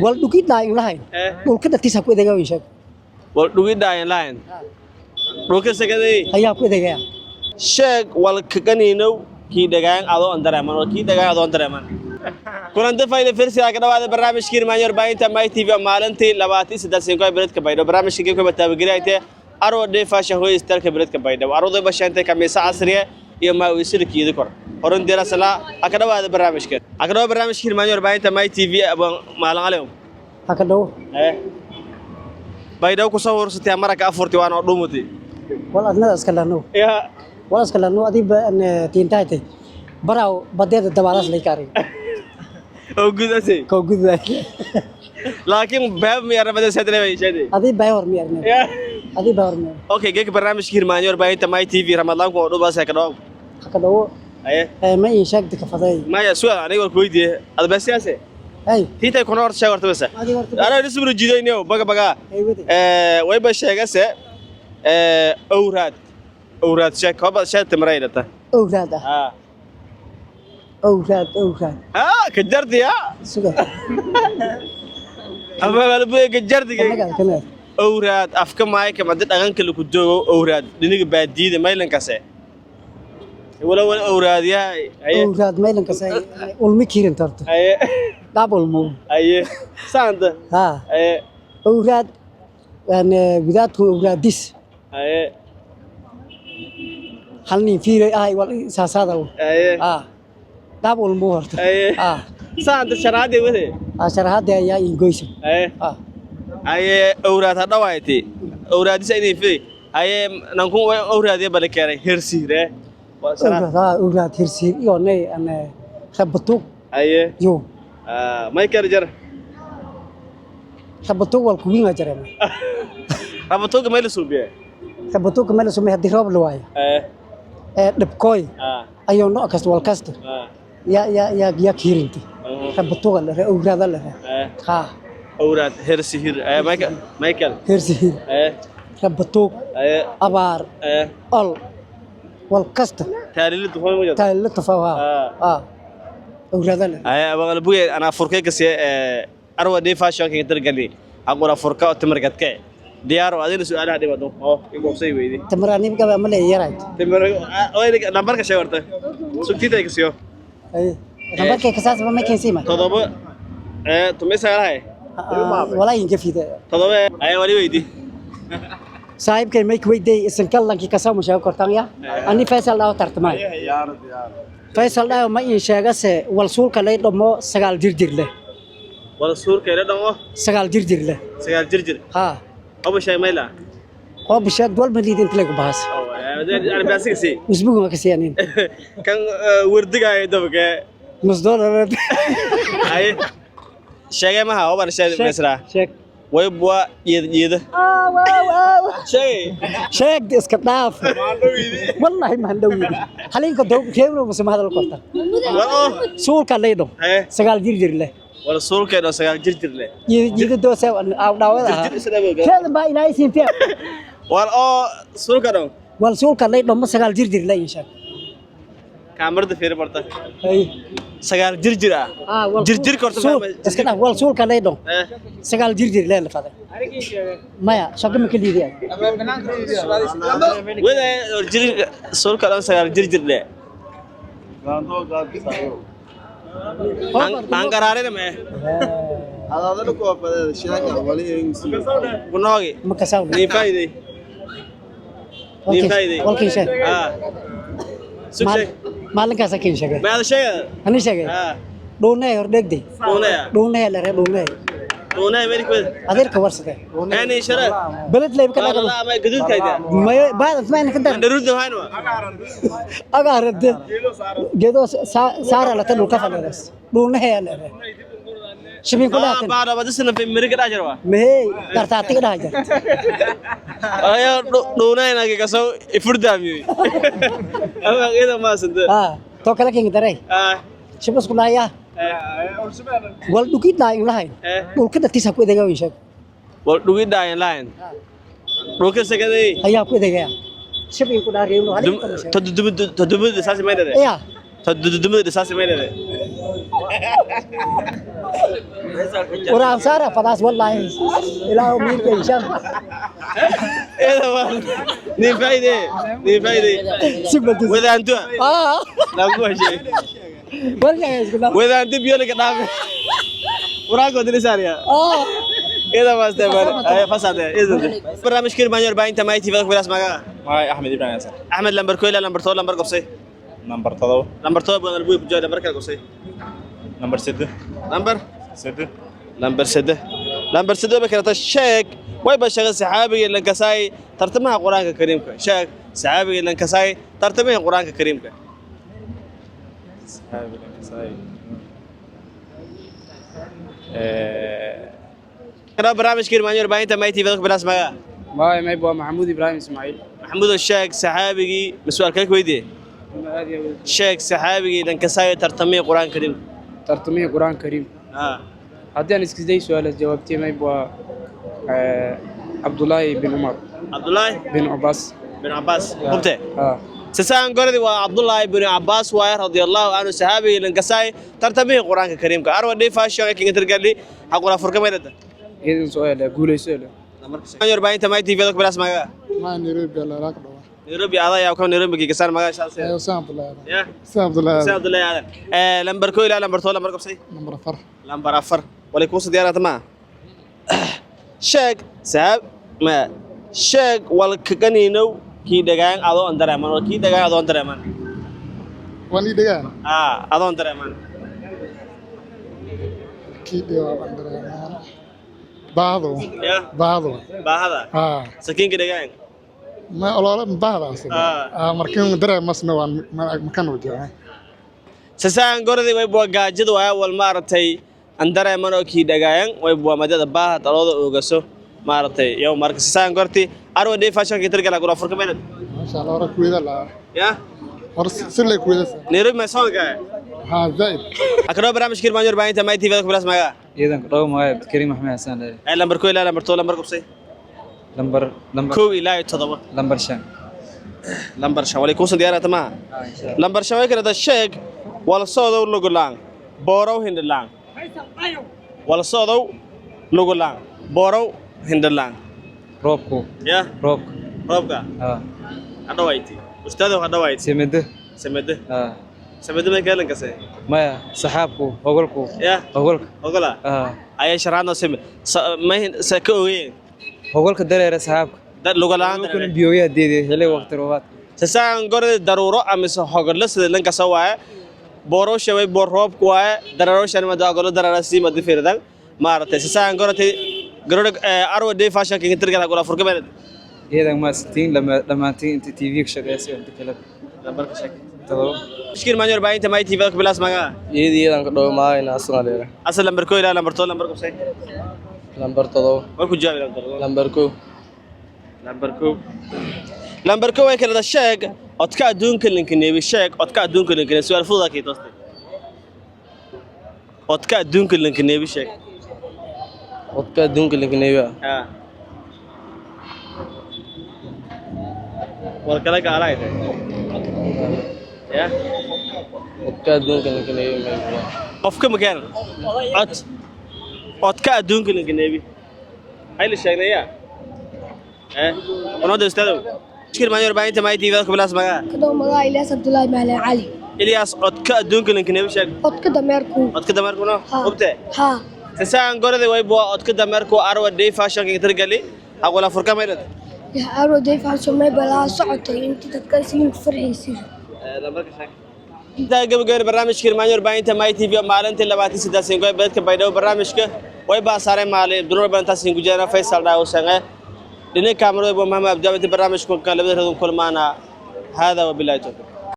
Wal dhugidhaa in lahayn. Dhulka dhatiisa ku adeegaa in sheeg. Wal dhugidhaayan lahayn dhulka sagaday ayaa ku adeegaya. Sheeg wal kaganiinow kii dhagaan adoo an dareeman, wal kii dhagaan adoo an dareeman. Kulanta fayda firsiga ka dhawaada barnaamijkii Irmaanyo warbaahinta My TV, maalintii 23 sinko beledka Baydhabo. Barnaamijka geemka bataabageliyayte Arwa Day Fashion Hoy istarka beledka Baydhabo. Arwada bashaantay kamiisa casriye iyo maawiisida kiidi kor horan dirasala. Ha ka dhawaada barnaamijka, ha ka dhawaada barnaamijkii Irmaanyo warbaahinta My TV. Maalin alew. Ha ka dhawo. Baydhabo kusoo warsatay maraka afurti waan oo dhumuti. Wal adnada iska lano. Ya. Wal iska lano adiba tiintaaytay baraaw badeeda dabaalaas lay kaari. Oo gudasay. Koo gududay. Laakiin beeb miya rabada sadre bay sheeday. Adii bay hor miyarne. Ya. Adii bay hor miyar. Okay, geek barnaamijkii Hirmaanyo warbaahinta My TV Ramadaanku oo dhubaas ka dhaw. Ha ka dhawo. Aye. Ma ii sheegti ka faday? Maya, su'aal aniga war ku weydiiyay ad basiyaase. Ay. Tiitay kuna hor sheeg horta bas. Adii horta. Ana ismu jiidayno baga baga. Ay wade. Way ba sheegase awraad, awraad sheeg haba sheeg timraydata. Owraad ah. Ha. Owraad, owraad. Ha ka jardiya. Suga. Ama walba ka jardiga. Kanaga kanaga. Awraad afka maayka madi dhaqanka lagu joogo, awraad dhiniga baadiyada maylankase wala wala awraadyaha aye. Owraad maylanka say ulmi kirin tarta. Aye. Qaab ulmo. Aye, saanta. Ha. Aye. Owraad aan gudaadku owraadis. Aye. Hal nin fiiray ahay wal saasaada. Aye. Ha, qaab ulmo horta. Aye. Ha. Saanta sharaade wade. Sharaxaada ayaa ii goysa. Aye. Ha. Aye, awraad ha dhawaayte awraadisa inay fi aye nankun way awraadya bale keenay hersiire waa sharaad. Owraad, ha, owraad hirsiir iyo nay aan rabatuug. Aye. Yo. Ah, may kala jar. Rabatuug wal kuwiinga jarema. Rabatoga may la suubiye. Rabatuug meel sumay haddii roob la waayo. Aye. Ee dhibkooy. Ah. Ayuu nooc kasta wal kasta. Ah. Ya kiirinti. Rabatuuga la re owraada la re. Aye. Ha. Awraad hersihir aye, Michael, Michael. Hirsiir. Aye. Rabatuug. Aye. Abaar. Aye. Ol wal kasta. Taalili duxoon ma jirto. Taa la tafaa, ha. Ah. Ha, owraada la re. Aye, abaqal buge ana furkay kasiye Arwa Day Fashion ka targali aqura furka oo timir gadke diyaar oo adina su'aalaha dhibado oo igu say weydi. Tamaraaniib gaba ma leeyahay yarayd. Timir oo nambarka sheeg horta sugtiita ay kasiyo. Ay, nambarkay kasaas ma keensiima. 7 19 hay. Walaa inka fida. 7 aye, wali weydi. Saaxiibkay may kuweyday isan kallankii kasoo ma sheego kortaan ya ani Faysal dhaw tartamay. Faysal dhaw ma in sheegase wal suulka lay dhamo 9 jirjir leh. Wala suurka ila dhamo. 9 jirjir leh. 9 jirjir. Ha. Oba sheeg mayla. Oo bishaad wal maliid inta lagu bahas. Ana baasiga si. Usbugu ma kasiyaanin. Kan wardigaayo dabka. Nus dollar. Aye, sheegay maha oban sheeg mesra. Sheeg. Way bua yeeda yeeda. Sheegay. Sheeg iska dhaaf, wallahi ma handhowidi halinka dow reebno mase ma hadal korta. War oo suulka lay dhamo. Haye. 9 jirjir leh. Wala suurka ila 9 jirjir leh. Jiida doose aw dhaawada. Jirjir isla boga. Sheedan baa ilaahay siintiya. War oo suurka dhow. Wal suulka lay dhamo 9 jirjir leh insha. Kaamarada fiiri barta. Ay. 9 jirjir ah. Ah, wal Jirjirka horta iska dhaaf, wal suulka lay dhamo. 9 jirjir leh la faday maya shaqo ma ka liidaya. Wada jir suurka dhan 9 jirjir leh aan qaraarina ma kunoogi. Ma kasaw. Niin faa'iiday, niin faa'iiday. Walkin sheeg. Ah, sug, sheeg. Maalinkaas kin sheegay. Ma ada sheegay. Ani sheegay. Ah. Dhuunee hor dhegday. Dhuunaya. Dhuunee la ree dhuunee. Dhuunaya meel ku adeerka warsade. Ani shara. Beled leeb ka la dhaqan. la ama gaduudkayda. Maya baad ma ka dar. Dharuudna waxaan waa agaarade geedo saara la tan dhulka fadhidas dhuunee la ree shibin ku dhaatan. Baa baa disna fi miriga dhajar waa. Mahey dartaatiga dhaha jar. Ayo dhuunayna ka soo ifurdaamiyay ama ida ma sande. Ah, to kale king daray. Ah. Shibas ku dhaaya wal dhugidhaa in lahayn. Dhulka dhatiisa ku adeegaa in sheeg. Wal dhugidhaayan lahayn dhulka sagaday. Ayaa ku adeegaya shibin ku dhaa reebno halin. Todobada dhisaasi may dhade. Ya. Todobada dhisaasi may dhade. Quraan saara fadaas wallaahi ilaahu miirka insha Eeda waa nin faa'iide, nin faa'iide. Si badis. Wadaantu. Ah. Lagu heshay. Warka isku dhaaf. Wadaantu biyo laga dhaafe. Quraanka wadani saariya. Ah. Eeda waa isticmaal. Ay fasaade. Eeda. Barnaamijka Irmaanyo warbaahinta May TV ku bilaas magaca. Magacay Axmed Ibrahim Xasan. Axmed, lambar 1 ilaa lambar 10 lambar qabsay. Nambar 7. Lambar 7 baan albuy ku jooga, lambar kale qabsay. Nambar 8. Lambar 8. Lambar 3, lambar 3 ba karata. Sheeg way ba sheegay saxaabiga lankasaay tartamaha Quraanka Kariimka. Sheeg saxaabiga lankasaay tartamaha Quraanka Kariimka. Saxaabi lankasaay. Kana barnaamijka Irmaanyo warbaahinta May TV ku bilaas magaca. Magacay mayb waa Maxamuud Ibraahim Ismaaciil. Maxamuud, sheeg saxaabigii masu'aal kale ku weydiiyey. Sheeg saxaabigii lankasaay tartamihii Quraanka Kariimka. Tartamihii Qur-aanka Kariim. Ah. Haddii aan iska day su-aalaas jawaabtay, mayb waa Cabdullaahi bin Cumar. Cabdullaahi bin Cabaas. Bin Cabaas hubte? Ah. Sasaan gordi waa Cabdullaahi bin Cabaas waaye radiyallahu anhu, saxaabigii lankasaay tartamihii Quraanka Kariimka. Arwa dhii faasho ee kinga targali xaqura furka maydada. Iyadan su-aal guuleyso ele. Warbaahinta May TV ku bilaas magaca. Ma Nairobi la ka dhawa. Nairobi ada yaa ka Nairobi ki kasar magaca shaas. Ayo Sam Abdullah. Ya. Sam Abdullah. Sa Abdullaahi aadan. Lambar 1 ilaa lambar 10 lambar qabsay. Nambar 4. Lambar 4 walay kuusa diyaarata ma sheeg saab ma sheeg wal kaganiinow kii dhagaan adoo aan dareeman, wal kii dhagaan adoo aan dareeman. Waan ii dhagaan. Ah, adoo aan dareeman. Kii dhigaa waan dareemaan. Baahdo. Ya. Baahdo. Baahada. Ah. Sakiinka dhagaan. Ma olole baahda asal. Ah. Ah, markiin dareemasna waan makan wajaa. Sasaan gordi way bua gaajada waaya wal maaragtay aan dareeman oo kii dhagaayan way bua madada baaha talooda oogaso maaragtay yow. Marka sasaan gorti arwa dhii fashion targala gura furka meelad. Masha Allah hore kuwida la. Ya. Hore sirlay kuwida. Nairobi ma soonka. Ha zaid. Akaro barnaamijka Irmaanyo warbaahinta May TV ku bilaas magaca. Iyadan ku dhawo, magacay Cabdikariim Axmed Xasan dheere. Ay lambar 1 ilaa lambar 10 lambar qabsay. Lambar lambar 1 ilaa 7. Lambar 5. Lambar 5 walay kuusan diyaarata ma lambar 5 way karada. Sheeg wala soodow lugulaan boorow hindhilaan, wala soodow lugulaan boorow hindhilaan. Roobku. Ya. Roobka. Roobka. Ah. Hadhawayti ustaadow, hadhawayti. Simide. Samede. Ah. Samede may kaalan kase. Maya, saxaabku, hogolku. Ya. Hogolka. Ogola. Ah. Ayay sharaano same may sa ka ogeen. Hogolka dareere saxaabka. Dad lugulaan. Kuna biyooyaha deediya xilli waqti roobaadka. Sasaan gorda daruuro amise hogolo sida lanka soo waaye boorosha way boor roobku waaye dareeroshan ma hogolo dareera sii ma difirdan maaragtay. Sasaan gorda gorda arwa day fashion kinga tirgala gura furka meelad. Iyadan ma sitiin dhammaantiin inta TV ka shaqeysay inta kale. Lambarka sheeg. 7. Shkir maanyor baahinta May TV ku bilaas magaca. Iyada iyadan ka dhawo, magacayna Xasan Aleere. Asal lambar 1 ilaa lambar 10 lambar qabsay. Lambar 7. War ku jawaabi lambar 7. Lambar 1. Lambar 1, lambar 1 way kala. Sheeg codka adduunka linkaneebi. Sheeg codka adduunka linkaneebi. Su'aal fududa kii toostay. Codka adduunka linkaneebi sheeg. Codka adduunka linkaneebi ah. Ah, war kale gaalay ya. Codka adduunka linkaneebi maybe. Qofka makeen cod codka adduunka linkaneebi hay la sheegnaya unooda ustaadow. Shkir maanyor warbaahinta May TV ku bilaas magaca. Kadoo magaca Ilyas Abdullaahi Macalin Cali. Ilyas, codka adduunka linkaneebi sheeg. Codka dameerku. Codka dameerkuna. Ha. Hubte? Ha. Sasaan gorode way bua codka dameerku arwa day fashion kinga targali aqwala furka maydad. Ya aro day fashion may balaa socotay inta dadka isliinka farxaysiin. Intaa gabagabada barnaamijka Irmaanyo warbaahinta May TV oo maalintii 23 singo beedka Baydhabo. Barnaamijka way baa saaray maalin Abdullah barantaas gujeena Faysal Dhaawo sange dhinaca kaamirada Maxamed Abdi. Barnaamijka kan labada radun kulmaana hada wabillahi tawfiiq.